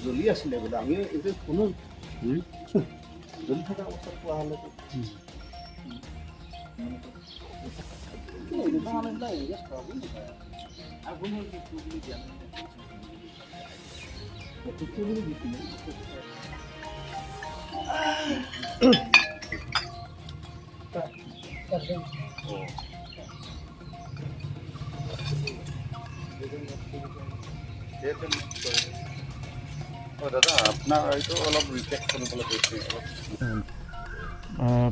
জ্বলি আছিলে বোলে, আমি এইটো কোনো জ্বলি থকা অৱস্থাত পোৱা হ'লে দাদা আপোনাৰ এইটো অলপ ৰিচেক কৰিবলৈ কৈছে।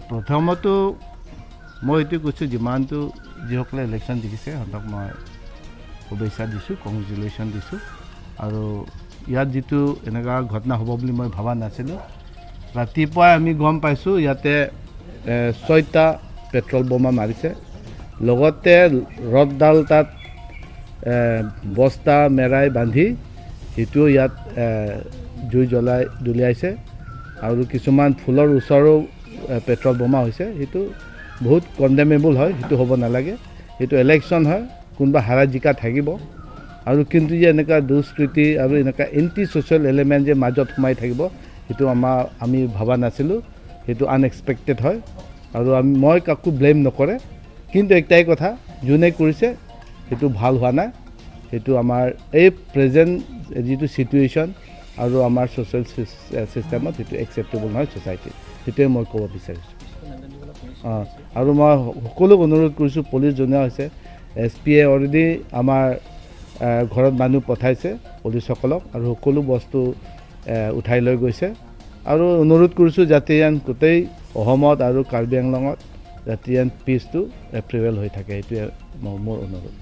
প্ৰথমতো মই এইটো কৈছোঁ, যিমানটো যিসকলে ইলেকশ্যন জিকিছে সিহঁতক মই শুভেচ্ছা দিছোঁ, কংগ্ৰেচুলেশ্যন দিছোঁ। আৰু ইয়াত যিটো এনেকুৱা ঘটনা হ'ব বুলি মই ভবা নাছিলোঁ। ৰাতিপুৱাই আমি গম পাইছোঁ ইয়াতে 6টা পেট্ৰল বোমা মাৰিছে, লগতে ৰডডাল তাত বস্তা মেৰাই বান্ধি সেইটোও ইয়াত জুই জ্বলাই দলিয়াইছে। আৰু কিছুমান ফুলৰ ওচৰো পেট্ৰল বোমা হৈছে। সেইটো বহুত কণ্ডেমেবল হয়, সেইটো হ'ব নালাগে। সেইটো ইলেকশ্যন হয়, কোনোবা হাৰা জিকা থাকিব। আৰু কিন্তু যে এনেকুৱা দুষ্কৃতি আৰু এনেকুৱা এণ্টি ছ'চিয়েল এলিমেণ্ট যে মাজত সোমাই থাকিব, সেইটো আমি ভবা নাছিলোঁ। সেইটো আনএক্সপেক্টেড হয়। আৰু মই কাকো ব্লেম নকৰে, কিন্তু একটাই কথা, যোনে কৰিছে সেইটো ভাল হোৱা নাই। সেইটো আমাৰ এই প্ৰেজেণ্ট যিটো চিটুৱেশ্যন আৰু আমাৰ ছ'চিয়েল ছিষ্টেমত সেইটো একচেপ্টেবল নহয় ছ'চাইটিত। সেইটোৱে মই ক'ব বিচাৰিছোঁ। অঁ, আৰু মই সকলোক অনুৰোধ কৰিছোঁ, পুলিচ জনোৱা হৈছে, এছ পিয়ে অলৰেডি আমাৰ ঘৰত মানুহ পঠাইছে পুলিচসকলক, আৰু সকলো বস্তু উঠাই লৈ গৈছে। আৰু অনুৰোধ কৰিছোঁ যাতে ইয়ান গোটেই অসমত আৰু কাৰ্বি আংলঙত যাতে ইয়ান পিচটো প্ৰিভেল হৈ থাকে, সেইটোৱে মোৰ অনুৰোধ।